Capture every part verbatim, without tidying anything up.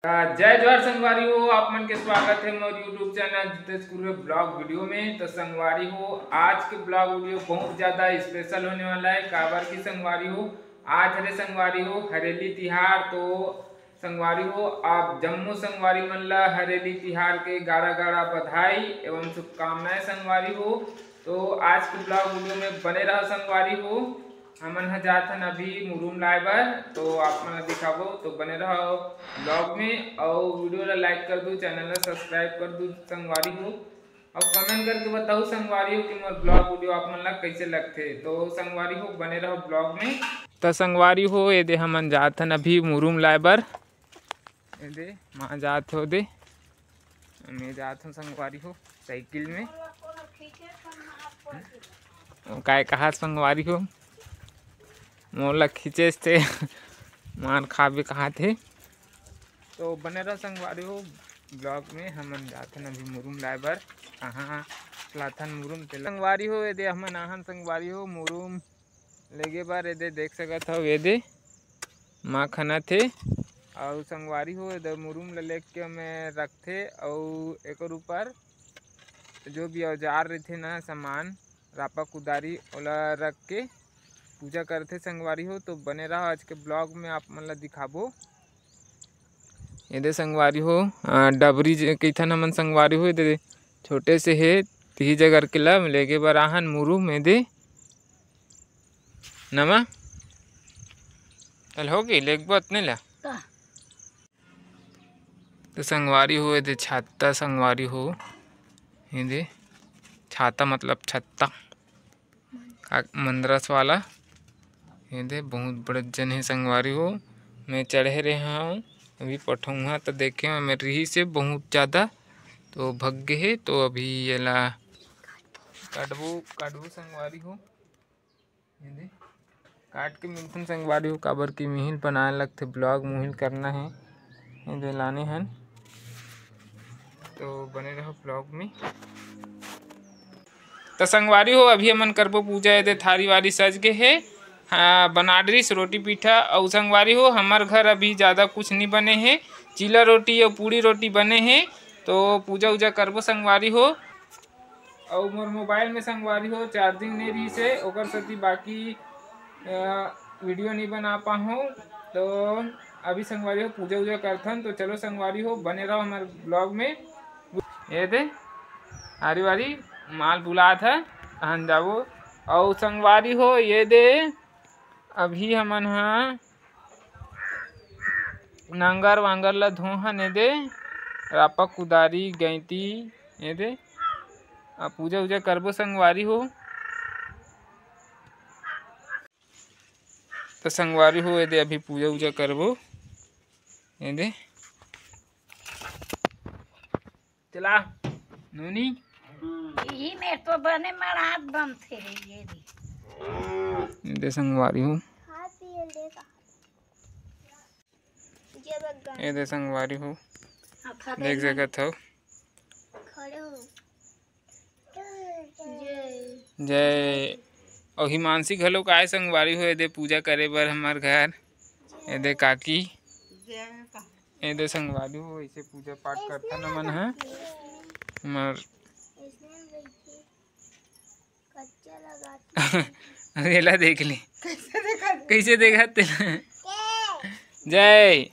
जय जोहार संगवारी हो, आप मन के स्वागत है मोर YouTube channel Jitesh Kurre blog video में। तो संगवारी हो, आज के ब्लॉग वीडियो बहुत ज्यादा स्पेशल होने वाला है, काबर की संगवारी हो, आज हरे संगवारी हो हरेली तिहार। तो संगवारी हो, आप जम्मो संगवारी मन ला हरेली तिहार के गाड़ा गाड़ा बधाई एवं शुभकामनाएं संगवारी हो। तो आज के ब्लॉग वीडियो में बने रहो संगवारी हो। हमन ह जात हन अभी मुरुम लाए बर, तो आप मन ला दिखाबो, तो बने रहो ब्लॉग में, और वीडियो ला लाइक कर दू, चैनल ला सब्सक्राइब कर दू संगवारी हो, और कमेंट करके बताओ संगवारी हो कि मोर ब्लॉग वीडियो आप मन ला कैसे लगथे। तो संगवारी हो, बने रहो ब्लॉग में। तो संगवारी हो, ये दे हमन जात हन अभी मुरुम लाए बर। ये दे माँ जात हो दे, मैं जात हूँ संगवारी हो साइकिल में। काय कहा संगवारी हो, मोला खींचेस ते मार खाबे कहा थे। तो बने रहो संगवारी हो ब्लॉग में। हमन जाथन अभी मुरुम लाए बर। कहाँ लाथन मुरुम ते संगवारी हो, ये दे हमन आहन संगवारी हो मुरुम लेगे बर। ये दे देख सकत हव, ये दे माँ खना थे। और संगवारी हो, ये दे मुरुम ल लेके मैं रखथे, और एकर ऊपर जो भी औजार रहिथे ना, सामान, रापा कुदारी, ओला रख के पूजा करथे संगवारी हो। तो बने रहो आज के ब्लॉग में, आप मन ला दिखाबो। ये दे संगवारी हो, आ, डबरी जे कहिथन हमन संगवारी हो, ये दे छोटे से हे, तिही जगह के ला लेगे बर आहन मुरुम। ये दे नमा, चल होगे, लेगबो अतने ला। का? तो संगवारी हो, ये दे छत्ता संगवारी हो, ये दे छाता मतलब छत्ता, का मंदरस वाला। ये दे बहुत बड़े जन हे संगवारी हो, मैं चढ़े रहे हूँ, अभी पठौहा तो देखे हूँ मैं, रिहिसे बहुत ज़्यादा, तो भग गे हे। तो अभी एला काटबो, काटबो संगवारी हो। ये दे, काट के मिलथन संगवारी हो, काबर कि मिहिल बनाए लगथे, ब्लॉग मुहिल करना है। ये दे लाने हन, तो बने रहो ब्लॉग में। तो संगवारी हो, अभी हमन करबो पूजा। ये दे थारी वारी सज गे हे, हाँ, बनाडरिस रोटी पीठा। अउ संगवारी हो, हमर घर अभी ज़्यादा कुछ नहीं बने हे, चीला रोटी अउ पूड़ी रोटी बने हे। तो पूजा उजा करबो संगवारी हो। अउ मोर मोबाइल में संगवारी हो चार्जिंग नहीं रहिस हे, ओकर सेती बाकी, अ, वीडियो नहीं बना पाहूँ। तो अभी संगवारी हो पूजा उजा करथन, तो चलो संगवारी हो बने रहो हमर ब्लॉग में। ये दे आरी वारी माल बुलात है, तहन जाबो। अउ संगवारी हो, ये दे अभी हमन ह नांगर वांगर ला धोहन, ये दे रापा कुदारी गैंती, ये दे आ पूजा उजा करबो संगवारी हो। तो संगवारी हो, ये दे अभी पूजा उजा करबो, ये दे चला नोनी। यही में तो बने मड़ात बनथे रे, ये दे। ये दे संगवारी हो, ये दे संगवारी हो, देख सकत हो। जय। अउ हिमांशी घलोक आए संगवारी हो, ये दे पूजा करे बर हमर घर। ये दे काकी, ये दे संगवारी हो, ऐसे पूजा पाठ करथन हमन ह। हमर एला देख ले, कैसे देखत तेला। जय।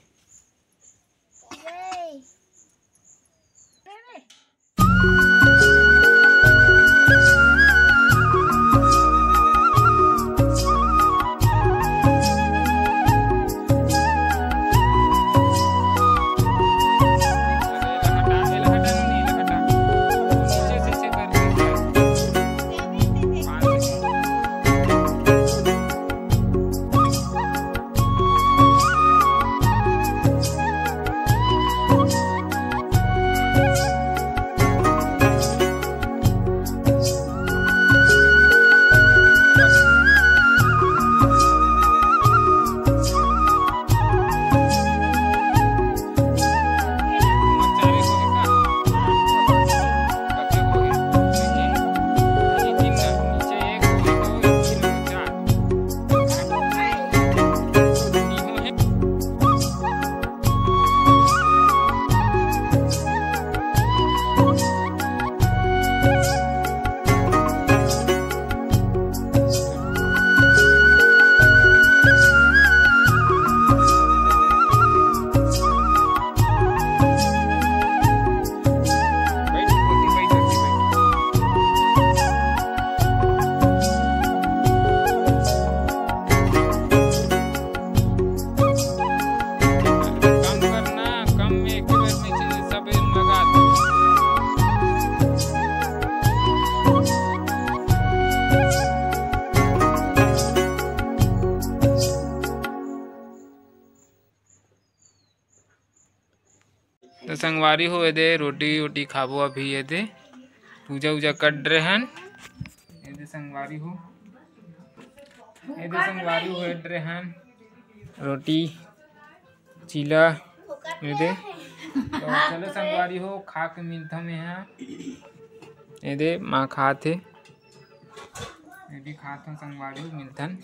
तो संगवारी हो, एदे रोटी वोटी खाबो अभी। एदे पूजा उजा कर डरे हन। एदे संगवारी हो, एदे संगवारी हो, एदे हन रोटी चीला। एदे तो चलो संगवारी हो, खा के मिलथन। एहा एदे माँ खात हे, मैं भी खात हूँ संगवारी हो, मिलथन।